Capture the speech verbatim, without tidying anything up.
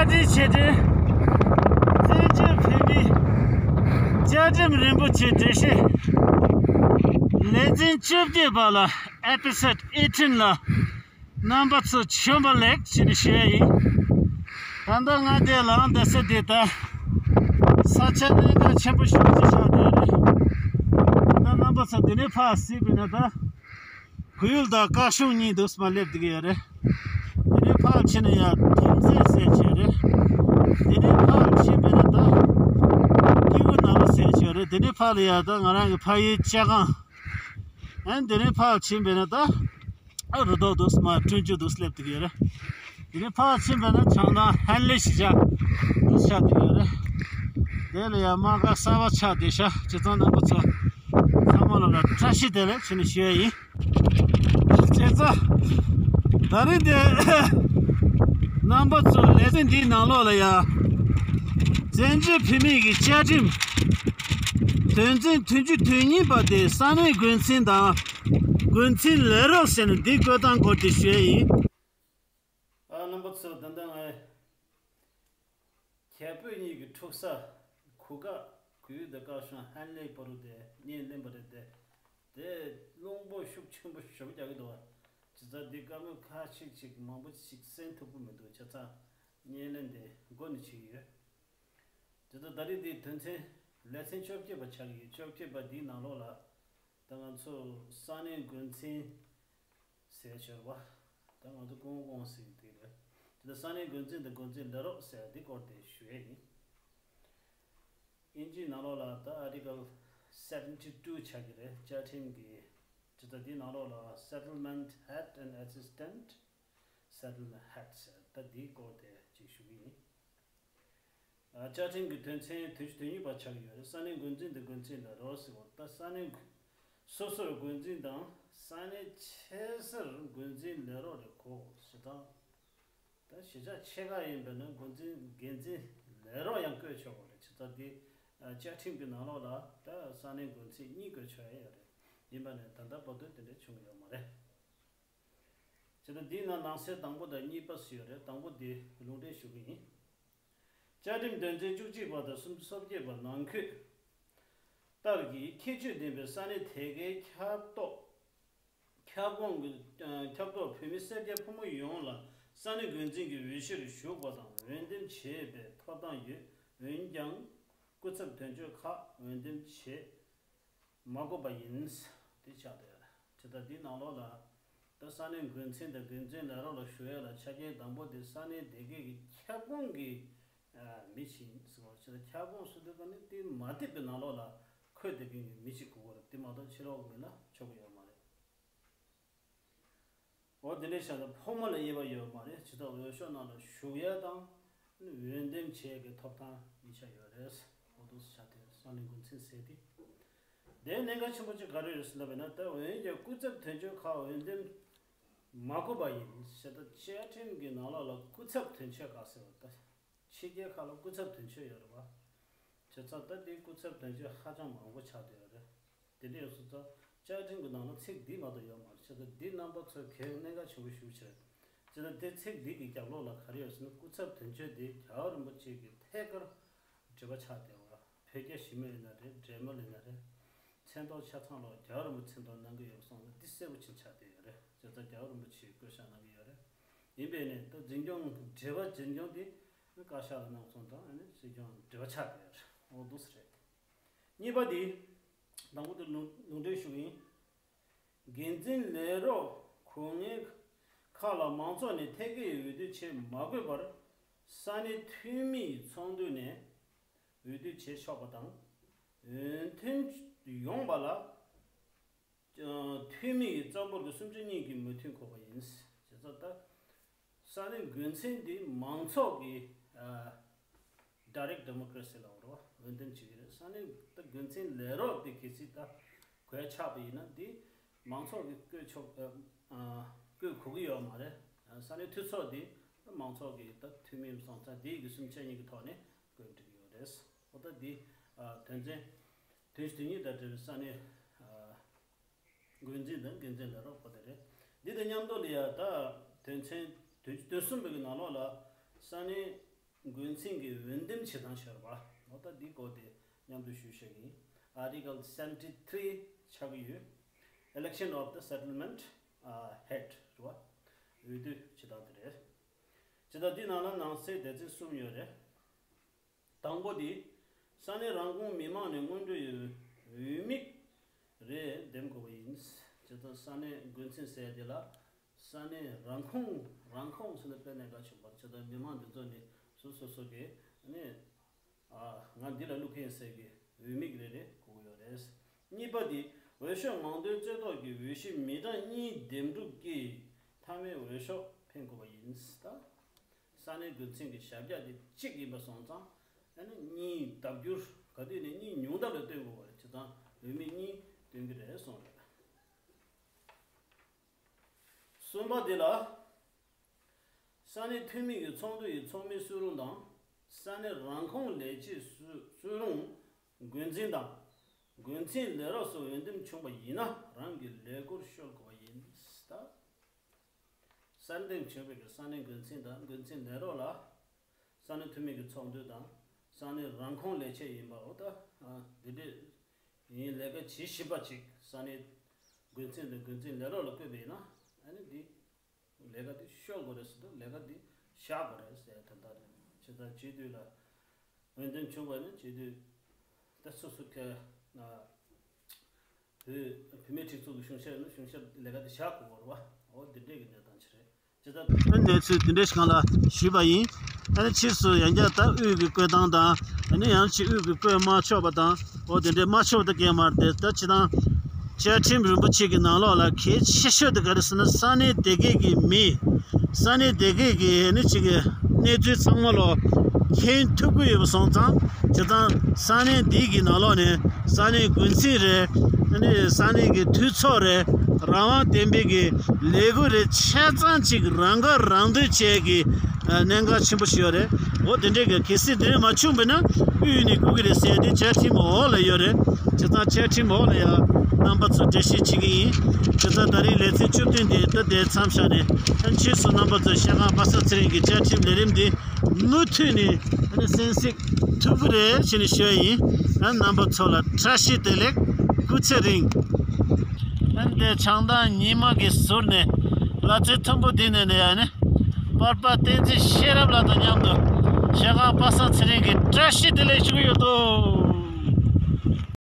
བསྟན་ཆེ་གྲས། བཙན་བྱོལ་བོད་མིའི་བཅའ་ཁྲིམས་རིན་པོ་ཆེ་འགྲེལ་བཤད་ལེ་ཚན་བཅོ་བརྒྱད་པ་ལ་ཨེ་པི་སོ་ཌི་ཨེ་ཊིན་ལ་རྣམ་པ་ཚོ་བྱོན་པ་ལེགས་ཞེས་ནས་ཞུ་ཡ་ཡིན། ད་ལྟ་ང་དེ་ལ་འདི་ས་དེ་ད་ས་ཆ་གནད་འགག་ཆེན་པོ་ཞིག་ཅིག་ཆགས་བསྡད་ཡོད་རེད། ད་རྣམ་པ་ཚོ་དེ་ནས་ཕར་གཟིགས་པ་ཡིན་ན་ད། བལ་ཡུལ་དང་སྐར་གཞོང་གཉིས་འདུག་སེ་མར་སླེབས་བསྡད་ཀྱི་ཡོད་རེད། དེ་ནས་ཕར་ཕྱིན་ན་ཡང་དོམ་རྩེ་ཟེར་བྱས་རེད། དེ་ནས་ཕར་ཕྱིན་པ་ཡིན་ན་ད་སྐྱིད་པོ་ནང་ལོགས་ཟེར་བྱས་རེད། དེ་ནས་ཕར་ལ་ཡང་ད་ང་རང་གི་ཕ་ཡུལ་ལྕེ་སྒང་། ཨ་ནི་དེ་ནས་ཕར་ཕྱིན་པ་ཡིན་ན་ད་ཨ་རུ་ཐོག་འདུག་སེ་མར་ཁྲོན་ཆུ་འདུག་སེ་སླེབས་བསྡད་ཀྱི་ཡོད་རེད། དེ་ནས་ཕར་ཕྱིན་པ་ཡིན་ན་བྱང་ཐང་ཧན་ལེ་གཞིས་ཆགས་འདུག་སེ་ཆགས་བསྡད་ཀྱི་ཡོད་རེད། དེ་ལ་ཡང་དམག་སྒར་གསར་པ་ཆགས་བསྡད་ཤག་བྱས་ཙང་རྣམ་པ་ཚོ་ཚང་མ་ལ་ལ་བཀྲ་ཤིས་བདེ་ལེགས་ཞུ་ནས་ཞུ་ཡ་ཡིན། བྱས་ཙང་། ད་རིང་འདི་རྣམ་པ་ཚོ་ལེ་ཚན་འདིའི་ནང་ལོགས་ལ་ཡ། བཙན་བྱོལ་བོད་མིའི་གི་བཅའ་ཁྲིམས་དོན་ཚན་བདུན་ཅུ་དོན་གཉིས་པ་དེ་ས་གནས་འགོ་འཛིན་དང་འགོ་འཛིན་ལས་རོགས་ཟེར་ནས་འདི་བཀོད་སྟངས་སྐོར་དེ་ཞུ་ཡ་ཡིན། ཨ་རྣམ་པ་ཚོ་ད་ལྟ་ང་། ཁྱེད་བོད་གཉིས་ཀྱི་འཁྲུག་ས་གུ་ག་གུ་ཡུལ་དང་བཀའ་ཤང་ཧན་ལེ་བར་དུ་དེ་བརྙན་ལེན་པ་རེད་དེ། དེ་རླུང་བུ་ཤུགས་ཆེན་པོ་ཞེ་པོ་རྒྱག་གི་འདུག་བ། བྱས་ཙང་འདི་བཀའ་མོལ་ཁ་ཤས་ཅིག་མང་པོ་ཞིག་གསན་ཐུབ་ཀྱི་མི་འདུག་བྱས་ཙང་བརྙན་ལེན་དེ་མགོ་ནས་བྱེད་ཀྱི་ཡོད། བྱས་ཙང་ད་རེས་འདིའི་དོན་ཚན་ལེ་ཚན་བཅོ་བརྒྱད་པ་ཆགས་ཀྱི་ཡོད། བཅོ་བརྒྱད་པ་འདིའི་ནང་ལོགས་ལ་ད་ང་ཚོ་ས་གནས་འགོ་འཛིན། ཟེར་ཞོར་བ། ད་ང་ཚོ་ཀོང་ཀོང་ཟེར་དེ་རེད། དེ་ལ་ས་གནས་འགོ་འཛིན་དང་འགོ་འཛིན་ལས་རོགས་ཟེར་དེ་སྐོར་དེ་ཞུ་ཡས་ཡིན། དབྱིན་ཇིའི་ནང་ལོགས་ལ་ད་Article seventy two ཆགས་ཀྱི་རེད། བཅའ་ཁྲིམས་ཀྱི་ཇི་ལྟར་དེའི་ནང་ལོགས་ལ་Settlement Head and Assistant Settlement Head ཟེར་ད་དེའི་སྐོར་དེ་ཅིག་ཞུ་གི་ཡིན། བཅའ་ཁྲིམས་ཀྱི་དོན་ཚན་དོན་གཅིག་དོན་གཉིས་པ་ཆགས་ཡོད་རེད། ས་གནས་འགོ་འཛིན་དང་འགོ་འཛིན་ལས་རོགས་ཟེར་བ་ད་ས་གནས་སོ་སོར་འགོ་འཛིན་དང་ས་གནས་ཆེ་སར་འགོ་འཛིན་ལས་རོགས་རེད་གོ་ཞེ་དྲག་ད་གཞིས་ཆགས་ཆེ་ཁག་ཡིན་པས་ན་འགོ་འཛིན་འགན་འཛིན་ལས་རོགས་ཡང་བསྐོས་ཆོག་གི་རེད། བྱས་ཙང་འདི་བཅའ་ཁྲིམས་ཀྱི་ནང་ལོགས་ལ་ད་ས་གནས་འགོ་འཛིན་གཉིས་བསྐོས་ཆོག་ཡ་ཡོད་རེད། ཡིན་པ་ནས་ད་ལྟ་བར་དུ་དེ་འདྲ་བྱུང་ཡོད་མ་རེད། བྱས་ཙང་འདིའི་ནང་ནང་གསེས་དང་པོ་དང་གཉིས་པ་ཞིག་ཡོད་རེད། དང་པོ་འདི་ལུང་འདྲེན་ཞུ་གི་ཡིན། བཅའ་ཁྲིམས་དོན་ཚན་བཅུ་གཅིག་པ་དང་སུམ་ཅུ་སོ་བརྒྱད་པ་ནང་འཁོད་ལྟར་གྱི་ཁྱད་ཆོས་ལྡན་པའི་ས་གནས་དེ་གའི་ཁྱབ་གདལ་ཁྱབ་ཁོངས་ཀྱི་ཁྱབ་གདལ་བོད་མི་སེར་སྐྱ་ཕོ་མོ་ཡོངས་ལ་ས་གནས་འགོ་འཛིན་གྱི་འོས་གཞིར་ཞུགས་པ་དང་འོས་འདེམས་བྱེད་པའི་ཐོབ་ཐང་ཡོད། འོན་ཀྱང་སྐུ་ཚབ་དོན་གཅོད་ཁག་འོས་འདེམས་བྱེད་མ་དགོས་པ་ཡིན། དེ་ཆགས་བསྡད་ཡོད་རེད། ཇི་ལྟར་འདིའི་ནང་ལོགས་ལ་ད་ས་གནས་འགོ་འཛིན་དང་འགོ་འཛིན་ལས་རོགས་ལ་ཞུགས་ཡས་ལ་ཆ་རྐྱེན་དང་པོ་དེ་ས་གནས་དེ་གའི་གི་ཁྱབ་ཁོངས་ཀྱི་མི་ཞིག་ཡིན་ཟེར་བ་ཞིག་ལ། ཁྱབ་ཁོངས་སུ་དེ་ག་ནི་དེ་མ་བསྡད་པའི་ནང་ལོགས་ལ་འཁོད་བསྡད་མཁན་གྱི་མི་ཞིག་དགོས་པ་རེད། དེ་མ་གཏོགས་ཕྱི་ལོགས་མི་ལ་ཆོག་གི་ཡོད་མ་རེད། འོ་དེ་འདྲའི་ཆ་ལ་ཕོ་མོ་ལ་དབྱེ་བ་ཡོད་མ་རེད། ཇི་ལྟར་འོས་ཤོག་ནང་ལ་ཞུགས་ཡས་དང་འོས་འདེམས་བྱེད་ཡས་ཀྱི་ཐོབ་ཐང་གཉིས་ཆ་ཡོད་རེད། འོ་འདུག་སེ་ཆགས་དེ་ས་གནས་འགོ་འཛིན་ཟེར་དེ། དེའི་གནད་འགག་ཆེན་པོ་གཅིག་ག་རེ་རེད་ཟེར་ལབ་པ་ཡིན་ན། ད་འོན་ཀྱང་སྐུ་ཚབ་དོན་གཅོད་ཁག་འོས་འདེམས་མ་དགོས་པ་ཡིན་ཞེས། ད་བཅའ་ཁྲིམས་ཀྱི་ནང་ལོགས་ལ་སྐུ་ཚབ་དོན་གཅོད་ཁག་ཟེར་བ་ད། ཕྱི་རྒྱལ་ཁག་ལ་སྐུ་ཚབ་དོན་གཅོད་ཡོད་རེད་པ། བྱས་ཙང་ད་དེའི་སྐུ་ཚབ་དོན་གཅོད་ཧ་ཅང་མང་པོ་ཆགས་བསྡད་ཡོད་རེད། དེ་འདྲ་ཡོད་སོང་ཙང་བཅའ་ཁྲིམས་ཀྱི་ནང་ལ་ཚིག་འདི་མ་གཏོགས་ཡོད་མ་རེད། བྱས་ཙང་འདི་རྣམ་པ་ཚོས་གལ་གནད་འགག་ཆེན་པོ་ཞེ་པོ་ཅིག་རེད། བྱས་ཙང་དེ་ཚིག་འདི་གི་རྒྱབ་ལོགས་ལ་ག་རེ་ཡོད་ཟེར་ན། སྐུ་ཚབ་དོན་གཅོད་དེ་རྒྱལ་བ་རིན་པོ་ཆེ་གི་ཐད་ཀར་འབྲེལ་བ་ཆགས་བསྡད་པ། བོད་རྒྱ་ཞི་མོལ་ཡིན་ན་རེད། འབྲེལ་མོལ་ཡིན་ན་རེད། མཚན་ཐོག་ཆ་ཚང་ལ་རྒྱལ་བ་རིན་པོ་ཆེ་མཚན་ཐོག་གནང་གི་ཡོད་པ་སོང་ཙང་འདི་གསལ་པོ་ཅིག་ཆགས་བསྡད་ཡོད་རེད། བྱས་ཙང་རྒྱལ་བ་རིན་པོ་ཆེས་བསྐོ་བཞག་གནང་གི་ཡོད་རེད། ཡིན་པས་ནས་ད་འཛིན་སྐྱོང་འབྲེལ་བ་འཛིན་སྐྱོང་དེ་བཀའ་ཤག་ལ་གནང་སོང་ཙང་ཨ་ནི་འཛིན་སྐྱོང་འབྲེལ་བ་ཆགས་བསྡད་ཡོད་རེད། འོ་འདུག་སེ་རེད། གཉིས་པ་དེ་དང་པོ་དེ་ལུང་ལུང་འདྲེན་ཞུ་གི་ཡིན། འགན་འཛིན་ལས་རོགས་གོ་ངེས་ཁག་ལ་མང་ཚོགས་ནས་ཐད་ཀའི་འོས་བསྡུ་བྱེད་མ་དགོས་པར་ས་གནས་འཐུས་མིའི་ཚོགས་འདུ་ནས་འོས་བསྡུ་བྱེད་ཆོག་པ་དང་། འོས་ཐོན་ཡོང་བ་ལ་འཐུས་མི་ཡི་རྩ་འབོར་གྱི་སུམ་ཆ་གཉིས་ཀྱི་མོས་མཐུན་དགོས་པ་ཡིན། བྱས་ཙང་ད་ས་གནས་འགོ་འཛིན་འདི་མང་ཚོགས་ཀྱི་ཨ་direct democracy ལབ་རོགས་འོས་འདེམས་བྱེད་ཀྱི་རེད། ས་གནས་ད་འགོ་འཛིན་ལས་རོགས་དེ་གལ་སྲིད་ད་གོ་ཡ་ཆགས་པ་ཡིན་ན་འདི་མང་ཚོགས་ཀྱིས་བསྐོས་ཆོག་ཨ་བསྐོས་དགོས་ཀྱི་ཡོད་མ་རེད། ས་གནས་འཐུས་ཚོགས་འདི་མང་ཚོགས་ཀྱི་ད་འཐུས་མི་སོང་ཙང་འདི་གི་སུམ་ཆ་གཉིས་ཀྱི་ཐོག་ནས་བསྐོས་འགྲིག་གི་ཡོད་རེད། འོ་ད་འདི་ཨ་དོན་ཚན་དོན་གཅིག་དོན་གཉིས་དང་འབྲེལ་བའི་ས་གནས་ཨ་འགོ་འཛིན་དང་འགན་འཛིན་ལས་རོགས་པོ་དེ་རེད། འདི་དང་མཉམ་དུ་ལ་ཡ་ད་དོན་ཚན་དོན་གཅིག་དོན་གསུམ་པའི་གི་ནང་ལོགས་ལ་ས་གནས་ འགོ་འཛིན་གྱི་འོས་འདེམས་བྱེད་སྟངས་ཤར་བ། འོ་ད་འདི་སྐོར་དེ་མཉམ་དུ་ཞུ་ཤེས་ཡིན། Article seventy three ཆགས་ཀྱི་ཡོད། Election of the settlement head རེད་བ། འོས་བསྡུ་བྱེད་སྟངས་དེ་རེད། བྱེད་སྟངས་འདི་ནང་ལ་ནང་གསེས་སྡེ་ཚན་གསུམ་ཡོད་རེད། དང་པོ་དེ། ས་གནས་རང་ཁོངས་མི་མང་ནས་སྔོན་འགྲོ་ཡི་འོས་མི་རེ་འདེམས་དགོས་པ་ཡིན། བྱས་ཙང་ས་གནས་འགོ་འཛིན་ཟེར་དེ་ལ། ས་གནས་རང་ཁོངས་རང་ཁོངས་ཟེར་ན་དཔེར་ན་ག་བྱུང་བར་བྱས་ཙང་མི་མང་འདི་ཚོ་ནས་སོ་སོ་སོ་གི་ནས་ཨ་ང་འདི་ལ་བླུག་མཁན་ཟེར་གི་འོས་མི་རེ་རེ་དགོས་ཀྱི་ཡོད་རེད། གཉིས་པ་དེ་འོས་ཤོག་མང་འདོན་རྩེ་ཐོག་གི་འོས་གཞི་མི་གྲངས་གཉིས་འདེམས་སྒྲུག་གིས་མཐའ་མའི་འོས་ཤོག་འཕེན་དགོས་པ་ཡིན། ད། ས་གནས་འགོ་འཛིན་གྱི་ཞབས་བཀྱག་དེ་གཅིག་ཡིན་པ་སོང་ཙང་། ཨ་ནི་གཉིས་ལྡབ་འགྱུར་ག་དུས་ནས་གཉིས་ཉུང་མཐའ་ལ་བཏོན་དགོས་པ་རེད། བྱས་ཙང་འོས་མི་གཉིས་བཏོན་གྱི་རེད་གསུངས་རེད། གསུམ་པ་དེ་ལ། ས་གནས་འཐུས་མི་གི་ཚོགས་འདུ་ཡི་ཚོགས་མི་སུད་རུང་དང་། ས་གནས་རང་ཁོངས་ལས་བྱེད་སུད་སུད་རུང་འགོ་འཛིན་དང་། འགོ་འཛིན་ལས་རོགས་སོགས་འོས་འདེམས་བྱུང་བ་ཡིན་ན་རང་གི་ལས་སྒོར་གཤོལ་དགོས་པ་ཡིན། ད། གསར་འདེམས་བྱུང་བའི་ས་གནས་འགོ་འཛིན་དང་འགོ་འཛིན་ལས་རོགས་ལ། ས་གནས་འཐུས་མི་གི་ཚོགས་འདུ་དང་ས་གནས་རང་ཁོངས་ལས་བྱེད་ཡིན་པ་འོ་ད་འདི་འདྲས་ཡིན། ལས་ཀ་བྱེད་བཞིན་པ་ཅིག་ས་གནས་འགོ་འཛིན་དང་འགོ་འཛིན་ལས་རོགས་ལ་བསྐོས་པ་ཡིན་ན་ཨ་ནི་འདི་ལས་ཀ་འདི་གཤོལ་དགོས་རེད་ཟེར་དུས་ལས་ཀ་འདི་བཞག་དགོས་རེད་ཟེར་དོན་དག་རེད། བྱས་ཙང་བྱེད་དུས་ལ། འོས་འདེམས་བྱུང་བ་ནི་བྱེད་དུས་ད་སོ་སོ་ག་ན་བོད་བུད་མེད་སྒྲིག་འཛུགས་ཀྱི་གཞུང་ཞབས་ནི་གཞུང་ཞབས་ལས་ཀ་དེ་བཞག་དགོས་པ་རེད་བ། འོ་འདི་འདྲས་ཀྱི་གནས་སྟངས་ཅིག་རེད། ཇི་ལྟར་གནས་ཚུལ་འདི་འདྲས་ཤིག་སྒང་ལ་ཞུས་པ་ཡིན། ཨ་ནི་ཕྱིས་སུ་ཡང་བསྐྱར་ད་དབུས་ཀྱི་བསྐོས་སྟངས་དང་ཨ་ནི་ཡང་ཅིག་དབུས་ཀྱི་བསྐོས་མ་ཆོག་པ་དང་འོ་དེ་འདྲས་མ་ཆོག་པ་དང་གས་མར་དེ་ད་ཅི་དང་བཅའ་ཁྲིམས་རིན་པོ་ཆེ་གི་ནང་ལོགས་ལ་གལ་ཆེ་ཤོས་དེ་ག་རེ་ཟེར་ན་ས་གནས་དེ་གས་ཀྱི་མི། ས་གནས་དེ་གས་ཀྱི་ནི་ཅིག་གི་གནས་ཚུལ་ཚང་མ་ལོ་མཁྱེན་ཐུབ་ཀྱི་ཡོད་པ་སོང་ཙང་། བྱས་ཙང་ས་གནས་འདི་གི་ནང་ལོགས་ནས་ས་གནས་འགོ་འཛིན་རེད། ཨ་ནི་ས་གནས་ཀྱི་འཐུས་ཚོགས་རེད། རང་དབང་ལྡན་པའི་གི་ལས་འགུལ་རེད། ཆ་ཚང་ཅིག་རང་ཁ་རང་གཏོད་བྱས་ཀྱི་གནད་འགག་ཆེན་པོ་ཞིག་ཡོད་རེད། འོ་དེ་འདྲས་ཀྱི་གལ་སྲིད་དེ་འདྲས་མ་བྱུང་བས་ན་དབུས་ནས་བསྐོ་གི་རེད་ཟེར་དེ་བཅའ་ཁྲིམས་འོག་ལ་ཡོད་རེད། བྱས་ཙང་བཅའ་ཁྲིམས་འོག་ལ་ཡང་རྣམ་པ་ཚོ་འགྲེལ་བཤད་བྱེད་ཀྱི་ཡིན། བྱས་ཙང་ད་རེས་ལེ་ཚན་བཅུ་བདུན་དེ་ད་ལྟའི་མཚམས་བཞག་ནས་ཕྱིས་སུ་རྣམ་པ་ཚོས་ཤ་ཁང་པ་སངས་ཚེ་རིང་གི་བཅའ་ཁྲིམས་ལས་རིམ་འདི་མུ་མཐུད་ནས་ཨ་ནི་གསན་གཟིགས་ཐུབ་ཀྱི་རེད་ཞེས་ནས་ཞུ་ཡ་ཡིན། ཨ་རྣམ་པ་ཚོ་ལ་བཀྲ་ཤིས་བདེ་ལེགས། སྐུ་ཚེ་རིང་། ཨ་ནི་དེ་བྱང་ཐང་ཉི་མ་གི་ཟུར་ནས་ལ་རྩེ་མཐོན་པོ་འདི་ནས་ནས་ཨ་ནི་པར་པ་བསྟན་འཛིན་ཤེས་རབ་ལགས་དང་མཉམ་དུ་ཤ་ཁང་པ་སངས་ཚེ་རིང་གི་བཀྲ་ཤིས་བདེ་ལེགས་ཞུ་གི་ཡོད་དོ།